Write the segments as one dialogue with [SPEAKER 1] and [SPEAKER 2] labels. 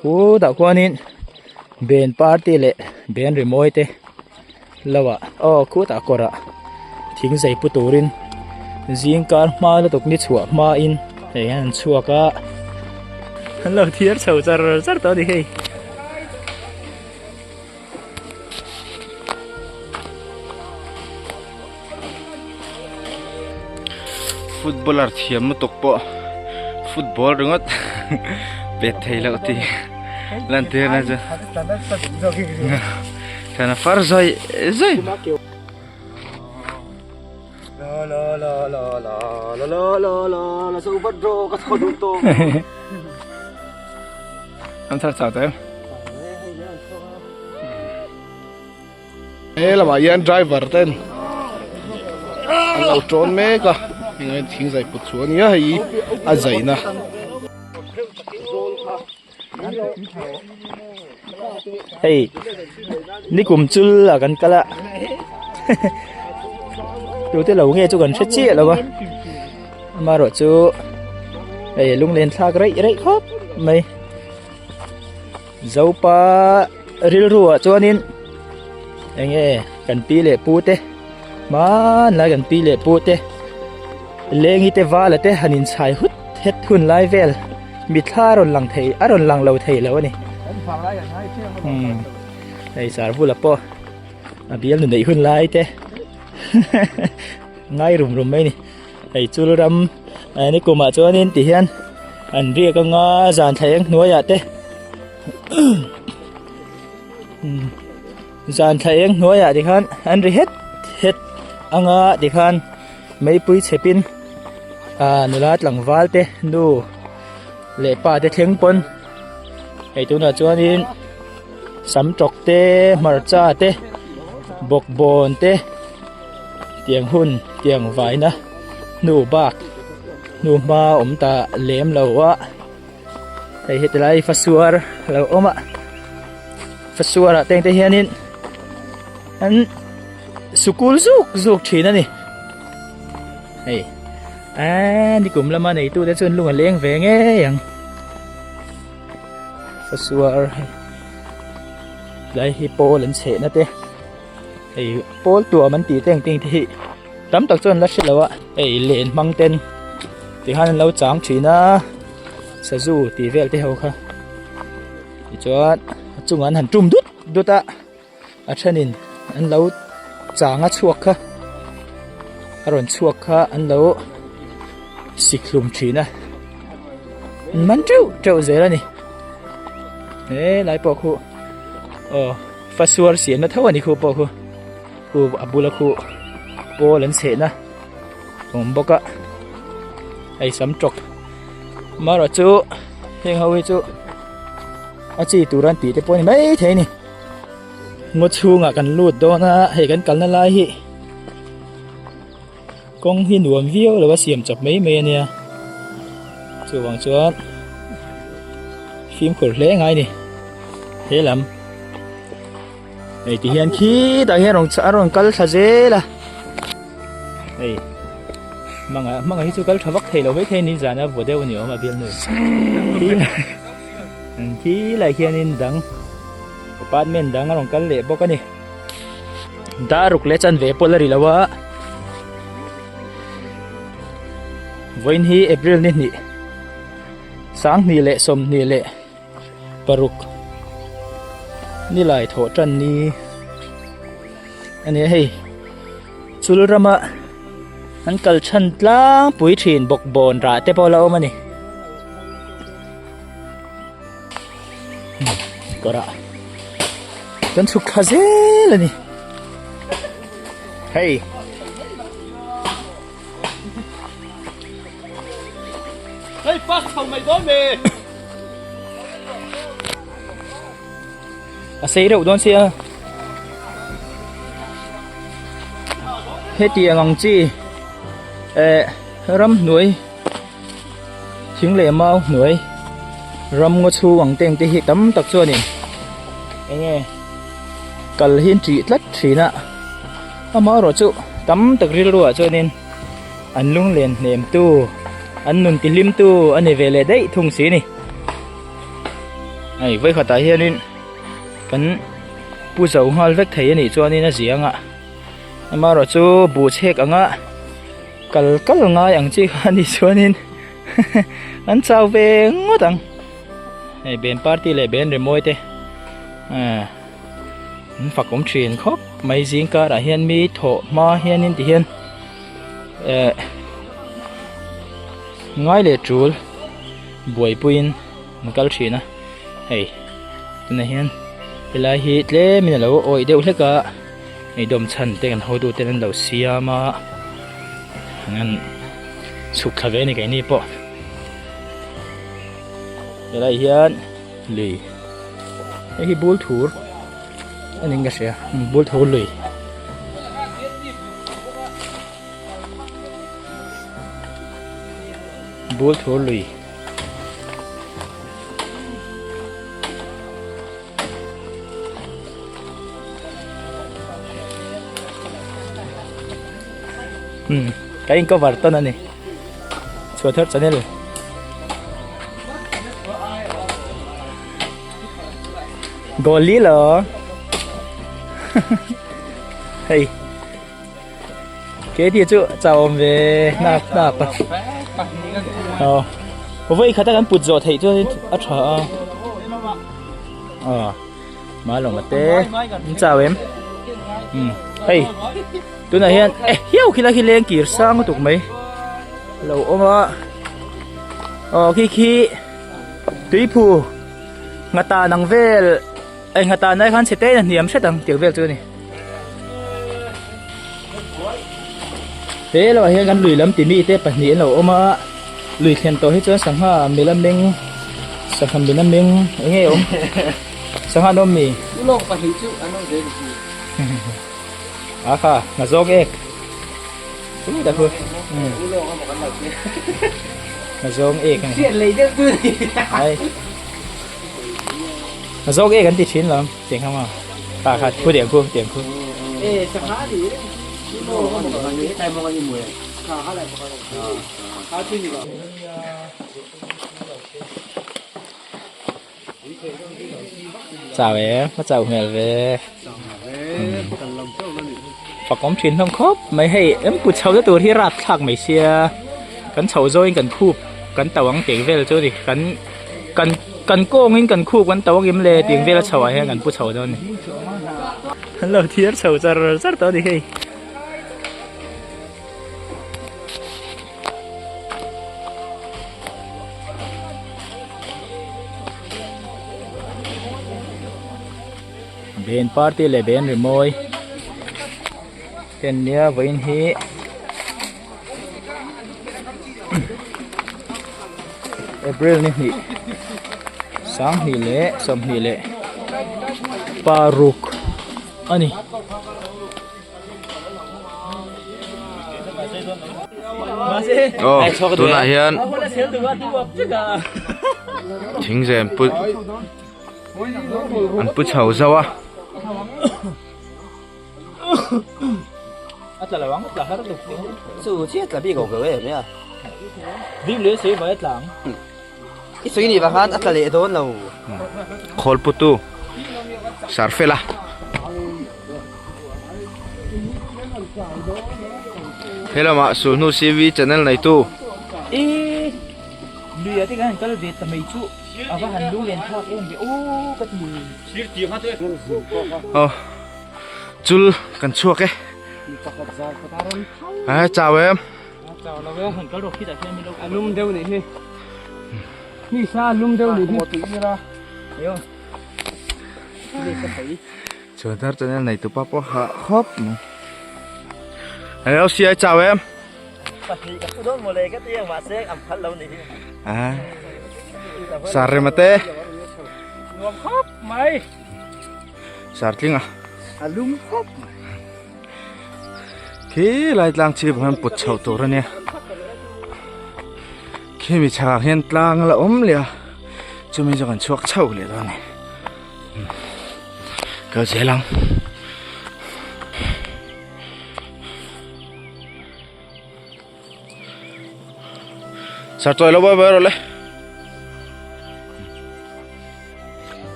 [SPEAKER 1] Khutah khuanin ben party leh ben rimawi te lo ah aw khutah kawrah thing zai pu turin zing kar hma lutuk ni chhuah hmain hei hian an chhuak a an lo thiar chho char char tawh a ni hei.
[SPEAKER 2] Footballer thiam lutuk pawh football ringawt pet thei loh tih lantir na chu thlan a far zawih zawih.
[SPEAKER 3] An thar chau tawh em? He lamah hian driver ten an lo tawn mek a heng thing zai put chu a nia hei a zaina.
[SPEAKER 1] Hei nikum chul a kan kal a tute lo nge chu kan hre chiah lo a amaherawh chu hei lunglen thlak raih raih khawp mai. Zopa rilru ah chuanin eng nge kan pi leh pu te hmanlai kan pi leh pu te lengi te vala te han inchhai hut het hun lai vel mitthla a rawn lang thei a rawn lang lo thei lo a ni umm hei sar bula pawh a bial nu neih hun lai te ngai rum rum mai a ni hei chul ram ni kumah chuanin ti hian an riak anga zan thla eng hnuaiah te zan thla eng hnuaiah ti khan an ri het het anga ti khan meipui chhepin ah nula tlangval te nu leh pa te thleng pawn hei tunah chuanin sam tawk te hmarcha te bawkbawn te tiang hun tiang vaina hnu bak hnu hma awm ta lem lo a hei heti lai fasuar a lo awm a fasuar ah teng te hianin an sikul zuk zuk thin a ni hei eee nikum lama neitu te chuan lung a leng ve ngei ang fasuar hei tlai hi pawl an chhehna te. Hei pawl tuam an tih te ang ting te hi tam tak chuan la hre lo a hei len hmang ten tikhan an lo chang thin a sazu tih vel te ho kha tichuan a chungah an han tum dut dut a a thenin an lo chang a chhuak kha a rawn chhuak kha an lo sik hlum thin a an man teuh teuh zel a ni he lai pawh khu aw. Fasuar siamna tho a ni khu pawh khu khu a bula khu pawl an chhehna awm bawk a hei sam tawk amaherawh chu heng ho hi chu a chi tur an tih te pawh a ni maithei a ni ngaw chhungah kan lut dawn a hei kan kalna lai hi kawng hi nuam viau lo a siam chawp mai mai a nia chuvang chuan fimkhur hle ngai a ni he lam hei ti hian khitah hian rawn a rawn kal thla zel a hei hmanga hmanga hi chu kal tha vak thei lo maithei a ni zana vaw deuh a ni awm a bialnu khi lai hianin dang apartment dang a rawn kal leh bawk a ni. Daruk leh chanve pawh la ri lo a vawiin hi April ni hnih sanghnih leh sawmhnih leh paruk nilai thawh tan ni a ni a hei chul rama an kal chhan tlangpui thin bawkbawn rah te pawh a la awm a ni kawrah. Kan chhuk thla zel a ni. Hei.
[SPEAKER 3] Hei pass chho mai dawn me.
[SPEAKER 1] A sei reuh dawn sia. Heti ang ang chi eh ram hnuai thing leh mau hnuai ram ngaw chhung ang teng te hi tam tak chuanin eng nge kal hi an tih tlat thin a amaherawh chu tam tak rilru ah chuanin an lunglen hnem tu an nun ti hlim tu a ni ve leh daih thung si a ni. Hei vawikhatah hianin kan pu zo nghal vek thei a nih chuanin a ziang a amaherawh chu buh chhek anga kal kal ngai ang chi kha a nih chuanin an chau ve ngawt ang hei ben party leh ben rimawi te ah an fak awm thin khawp mai zing karah hian mi thawh hma hianin ti hian eh ngai leh tul buaipuiin an kal thin a hei tunah hian helai hi tlemin a lo awih deuh hlek a hei dawm chhan te kan hotu ten an lo siam a an chhuk thla ve a ni keini pawh helai hian lui hei hi bul thur a niin ka hria bul thur lui. Bul thur lui. Hmm, ka in cover tawn a ni. Chhuah thar channel. Goal li lo. Hei. Ke ti chu chau awm ve nak nak a. Aw. Voi khata kan put zawh theih chuan a tha a. Aw. Ma lo mate. In chau em. Um. Hei. Tunah hian eh hiau khila khi leng kir sang lutuk mai. Lo awm a. Aw khi khi tuiphu ngata nang vel Ei nghata nai khan chhe te in a hniam hret ang tiang vel chu a ni. He lamah hian kan lui lam ti mi te pahnih an lo awm a, lui thlen tawh hi chuan sangha mila meng sangha mila meng eng nge awm sangha an awm mi?
[SPEAKER 4] Ulawk pahnih chu an awm ve si.
[SPEAKER 1] A kha hna zawng ek chu ta khu.
[SPEAKER 4] Ulawk a maw kan lo ti.
[SPEAKER 1] Hna zawng ek a ni.
[SPEAKER 4] Hriat lei deuh tu ni.
[SPEAKER 1] Ai. A zawk e kan ti thin lo tiang kha maw pa kha khu tiang khu tiang khu. Chau e, ka chau hmel ve. Fakawm thin hlawm khawp mai hei em put chho na tur hi rap thlak mai sia kan chho zawin kan khup kan tauh ang tih vel chu ni kan kan kan kawngin kan khup kan tauh angim le tih vel a chho ah hian kan pu chho dawn a ni an lo thiar chho char char tawh a ni hei. Ben party leh ben rimawi te an nia vawiin hi. April ni hnih sanghnih leh sawmhnih leh paruk a ni.
[SPEAKER 2] Aw tunah hian thingzem put an pu chho zauh a.
[SPEAKER 1] A tla lo ang, a tla har lutuk ang.
[SPEAKER 4] Chu chiah tla bik awk lo em a.
[SPEAKER 1] Bik leh sei vai a tla ang.
[SPEAKER 4] I sawi nih vang khan a tla leh dawn lo.
[SPEAKER 2] Khawl putu sar fel a. He lamah Sulhnu CV channel neitu.
[SPEAKER 1] I lui ah te khan kal ve ta mai chu a va han lung len thlak em ve aw ka ti.
[SPEAKER 2] Aw chul kan chhuak e. Ai chau em.
[SPEAKER 4] A lum deuh nih hi. Ni sa a lum deuh nih hi.
[SPEAKER 2] Chuan thar channel nei tupa pawh hah khawp mai. Hello siai chau em.
[SPEAKER 1] Pahnih ka pu dawn mawle ka ti ang mahse an phal lo nih hi.
[SPEAKER 2] A sar rema te.
[SPEAKER 1] Nuam khawp mai.
[SPEAKER 2] Sar tling a.
[SPEAKER 4] A lum khawp mai.
[SPEAKER 2] Khi lai tlang chhip hian put chhoh tur a nia. Khimi chhakah hian tlang a la awm leh a chumi chu kan chhuak chho leh dawn a ni. Kal zel ang. Sar chawi lo bai bai rawh le.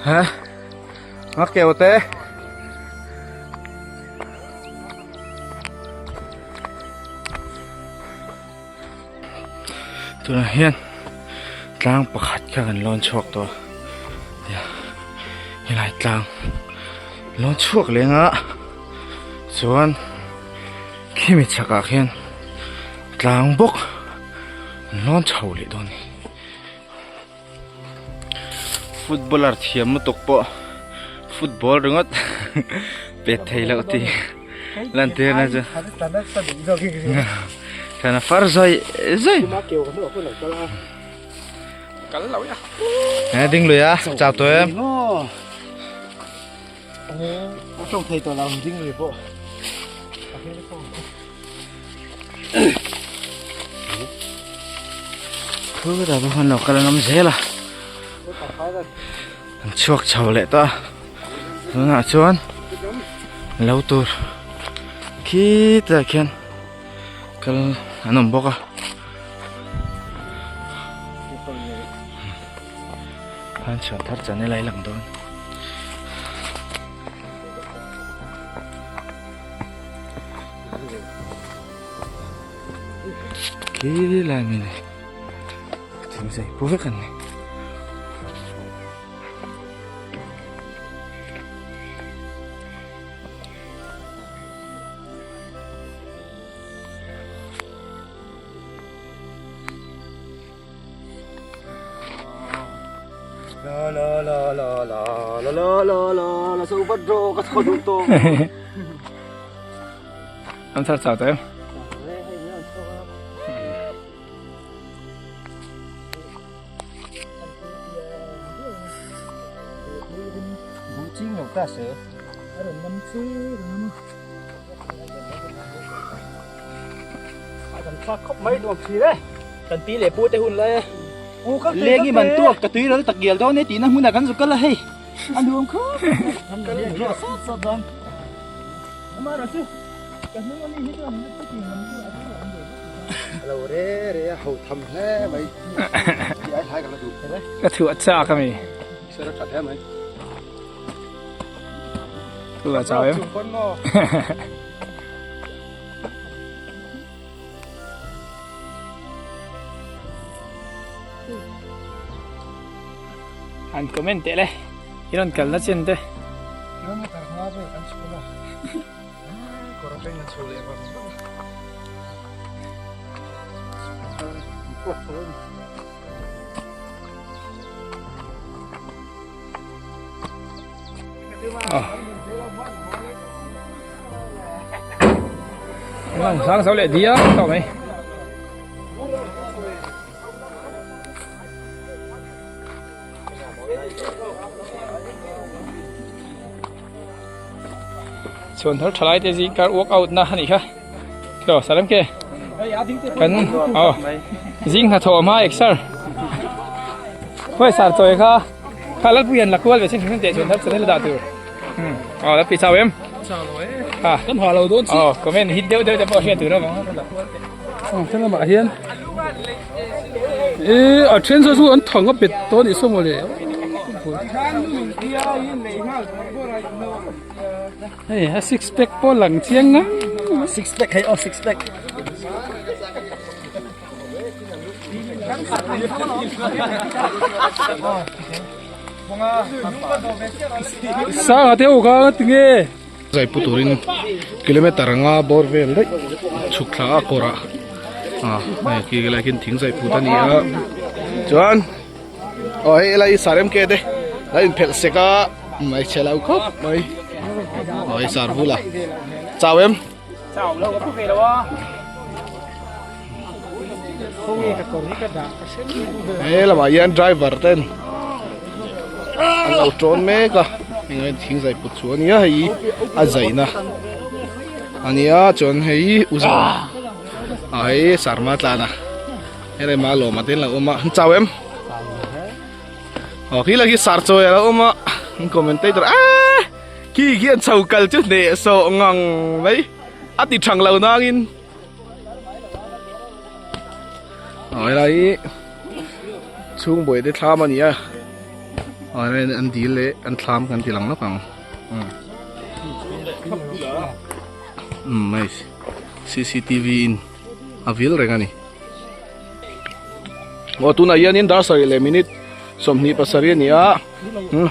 [SPEAKER 2] Ha nga keu te tunah hian tlang pakhat kha kan lawn chhuak tawh a helai tlang lawn chhuak leng a chuan khimi chhakah khian tlang bawk an lawn chho leh dawn a ni. Footballer thiam lutuk pawh football ringawt pet thei loh tih lan tir na chu thana far zai zai he ding lui a chau tawh em Khutah pawh khan lo kal an awm zel a an chhuak chho leh ta tunah chuan lo tur khitah khian kal an awm bawk a an chhuan thar channel a lang dawn. Khi lai mi ni thing zai pu vek an ni.
[SPEAKER 3] La la la la la la la la la la so vat ro ka chho duh tawh.
[SPEAKER 1] An thar chau tawh em? Kan pi leh pu te hun lai a leng i man tuak ka tui ral tak gial dawn e tihna hmunah kan zu kal a hei a nuam khawp mai. Ka thuah chak a mi. Thuah chau em. Han comment teh le i rawn kalna chin te. Sang zo leh diam tawh mai. Chhuan thar thalai te zing kar walk out na a nih kha tiraw salam ke kan aw zing hnathawh hma exer khawi sar chawi kha kha lalpui hian la kual ve chin hrim hrim teh chhuan thar channel dah tur aw lalpui chau em ha
[SPEAKER 4] kan ha lo dawn chi
[SPEAKER 1] aw comment hit deuh deuh te pawh hriat tur a vang la kual teh
[SPEAKER 4] aw tlangah hian Ehh a then saw chu an thang a bet tawh a nih saw mawle hei a six pack pawh lang chiang ngang
[SPEAKER 1] six pack hei aw six pack
[SPEAKER 4] sanga te ho kha tinge
[SPEAKER 3] Zai pu turin kilometer anga bawr vel daih chhuk thla a kawrah ah hei khi lai khian thing zai phut a ni a chuan aw hei helai hi sar em ke te a inphelh sek a mai chhe lo khawp mai aw hei sar bula chau em
[SPEAKER 1] chau lo ka pu ve lo a
[SPEAKER 3] He lamah hian driver ten an lo tawn mek a eng thing zai put chu a nia hei a zaina a nia chuan hei u zawm a hei sarma tlan a helai mah lawm a te an lo awm a an chau em aw khi lai khi sar chawi a lo awm a an commentator aaa khi khi an chho kal chu hnehsawh ngang mai a ti thang lo nangin. Aw helai hi chhung buai te thlam a ni a. An dil leh an thlam kan ti lang lawk ang. Umm nice cctv in a vil reng a ni. Aw tunah hianin dar sarih leh minute 27 a ni a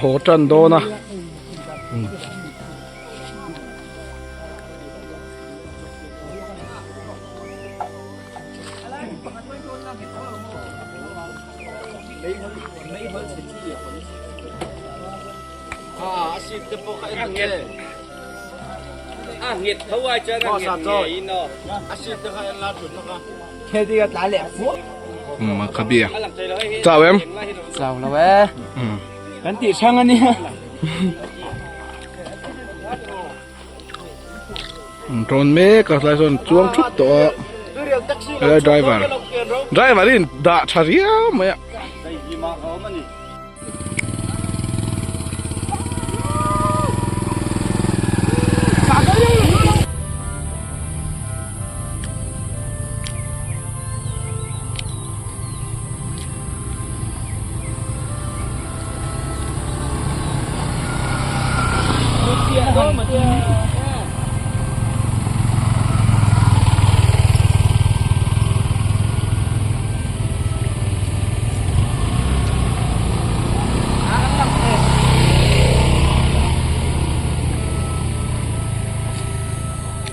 [SPEAKER 3] haw tan dawn a. Khabia chau em
[SPEAKER 1] chau lo e kan tih hrang ania
[SPEAKER 3] Rawn mek a tlai sawn chuang thup tawh a helai driver driver in dah tha riau mai a.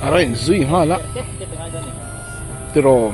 [SPEAKER 3] A rawn zui nghal a tiraw.